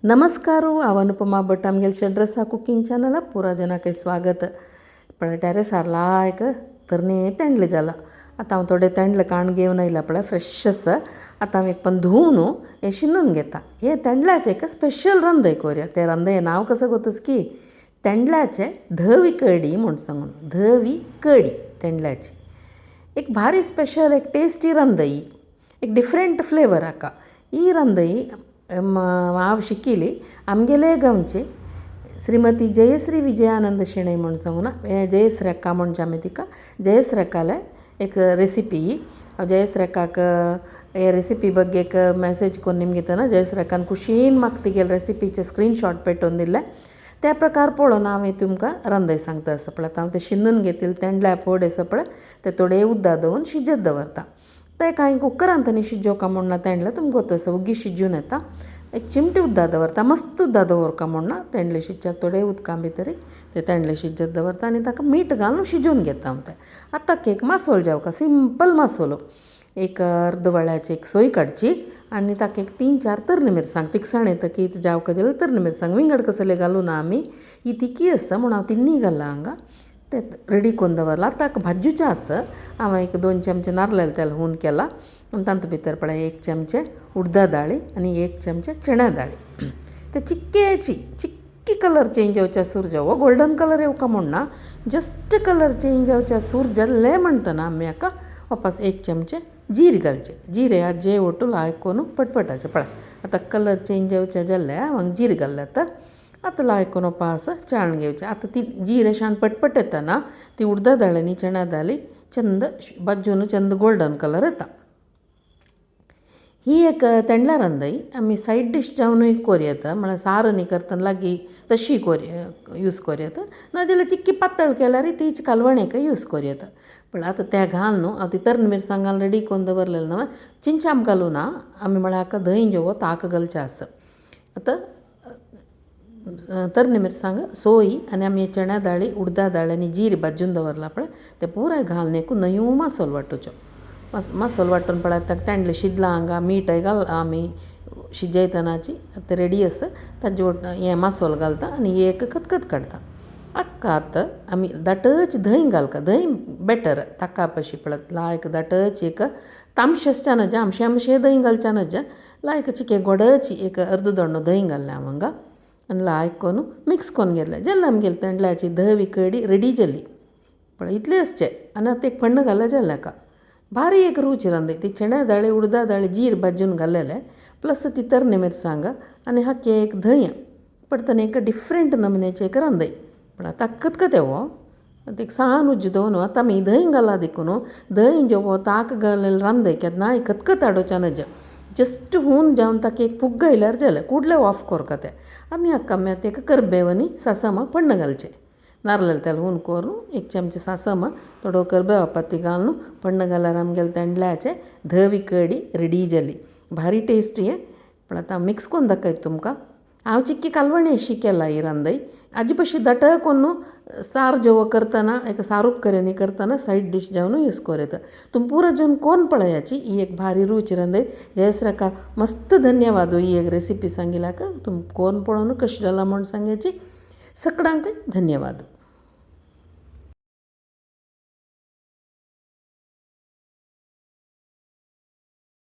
नमस्कार, हांव अनुपमा भट. आमगेले शेड्रसा कुकींग चॅनला पुरा जनाक स्वागत. पळय टेरेसार लायक तरणे तेंडले जाला. आतां हांव थोडे तेंडले काण घेवन आयला पळय, फ्रेश आसा. आतां हांव एक पण धुवन हें शिनून घेता. हे तेंडल्याचें एक स्पेशल रांदय कोरया. तें रांदय नांव कसो गोतस की तेंडल्याचे धवी कडी म्हूण सांगून. धवी कडी तेंडल्याची एक भारी स्पेशल एक टेस्टी रांदय, एक डिफरंट फ्लेवर हाका. ही रांदय हांव शिकिली आमगेले गांवचे श्रीमती जयश्री विजयानंद शेणै म्हूण सांगून, जयश्री अक्का म्हणचे आमी तिका. जयश्री अक्काले एक रेसिपी ही. हांव जयश्री अक्काक हे रेसिपी ಬಗ್ಗೆ एक मॅसेज कोन्न निमगितना जयश्री अक्कान खुशीन म्हाका तिगेले रेसिपीचे स्क्रीनशॉट पेटोवन दिले. त्या प्रकार पळोवन हांव तुमकां रांदय सांगता. आसा पळय, आतां हांव तें शिनून घेतिल्ले तेंडल्या पोड आसा पळय, ते थोडे उद्दा दवरून शिजत दवरता. ते कांय कुकरांत आनी शिजोवका म्हूण ना. तेंडले तुमकां गोत आसा, ओगी शिजून येता. एक चिमटी उद्दा दवरता, मस्त उद्दा दवरका म्हूण ना. तेंडले शिजच्याक थोडे उदकां भितर ते तेंडले शिजत दवरता आनी ताका मीठ घालून शिजोवन घेता हांव तें. आतां एक मासोल जेवका, सिंपल मासोलो. एक अर्द वळ्याची एक सोय काडची आनी ताका एक तीन चार तरणी मिरसांग, तिकसाण येता की जावका जाल्यार तरणी मिरसांग विंगड कसले घालूं ना आमी. ही तिकी आसा म्हूण हांव तिन्नी घाललां हांगा. ते रेडी करून दवरलां. आतां भाजूचें आसा. हांवें एक 2 चमचे नारलें तेल हून केलां आनी तातूंत भितर पळय 1 चमचे उडदा दाळी आनी 1 चमचे चण्या दाळी. ते चिक्केची चिक्की कलर चेंज जावच्या सूर जावो, गोल्डन कलर येवका म्हूण ना, जस्ट कलर चेंज जावच्या सूर जाल्ले म्हणटना आमी हाका वापस 1 चमचे जीर घालचे. जिरे आजे ओटू लायकोन पटपटाचें. पळय आतां कलर चेंज जावचे जाल्ले हांव जीर घाल्लें. आतां आतां लायकोन वापस चाळून घेवचें. आतां ती जीर अशें पटपट येतना ती उडदा दाळी आनी चण्या दाळी चंद भाजून चंद गोल्डन कलर येता. ही एक तेंडल्या रांदय आमी सायड डीश जावनूय कोर येता, म्हळ्यार सार न्ही करतना लागीं तशी कोर यूज कोर येता, नाजाल्यार चिक्की पातळ केल्यार तीच कालवणेक यूज कोर येता. पण आतां तें घाल न्हू, हांव ती तरणी मिरसांग घालून रेडी करून दवरलेलें न्हू. चिंचाम घालूं ना आमी, म्हळ्यार हाका धंय जेवो ताक घालचें आसा. आतां तरणी मिरसांग, सोय आनी आमी चण्या दाळी, उडदा दाळी आनी जीर भाजून दवरला पळय, ते पुराय घालून एक नयूं मासोल वांटूचो. मासोल वांटून पळय आतां तेंडले शिजलां हांगा, मीठय घाल आमी शिजयतनाची. आतां रेडी आसा. ताजे हें मासोल घालता आनी एक खतखत काडटा. आक्का आतां आमी दाटच धंय घालका. धंय बेटर ताका पशी पळय लायक दाटच एक तामशें आसचें नजा, आमशें आमशें धंय घालचें नजा. लायक चिके गोडची एक अर्द दोणो धंय घाल्लें हांव हांगा आनी लायक कोन्न मिक्स कोन्न घेतलें. जालें आमगेली तेंडल्याची धवी कडी रेडी जाली. पळय इतलें आसचें आनी आतां एक फण्ण घाल्यार जालें हाका. भारी एक रूच रांदय ती. चण्या दाळी, उडदा दाळी, जीर भाजून घाल्लेलें, प्लस ती तरणी मिरसांग आनी हाके एक धंय पडटना एक डिफरंट नमुन्याचें एक रांदय. पूण आतां खतखतें हो आतां एक सान उज्ज दवरून. आतां आमी धंय घाला देखून धंय जेवो ताक घालेलें रांदय केन्नाय खतखत हाडोवचें नज. जस्ट हून जावन ताका एक फुग्ग येयल्यार जालें, कुडले ऑफ कोरका तें. आनी हाका आमी आतां एक करबेव आनी सासमां पण्ण घालचें. नारलें तेल हून करून 1 चमचे सासमां, थोडो करबेवा पाती घालून पण्ण घाल्यार आमगेले तेंडल्याचे धवी कडी रेडी जाली. भारी टेस्टी. पण आतां मिक्स कोन्न दाखयता तुमकां. हांव चिक्की कालवणी अशी केला ही रांदय. हाजे पशी दाट कोन्नू सार जेवो करतना एक सारूप करेनी करतना सायड डीश जावन यूज कोर येता. तुमी पुरो जेवन कोन्न पळयाची ही एक भारी रूच रांदय. जयश्री मस्त धन्यवाद ही एक रेसिपी सांगिल्ल्याक. तुमी कोन्न पळोवन कशें जालां म्हूण सांगाची. सकडांक धन्यवाद.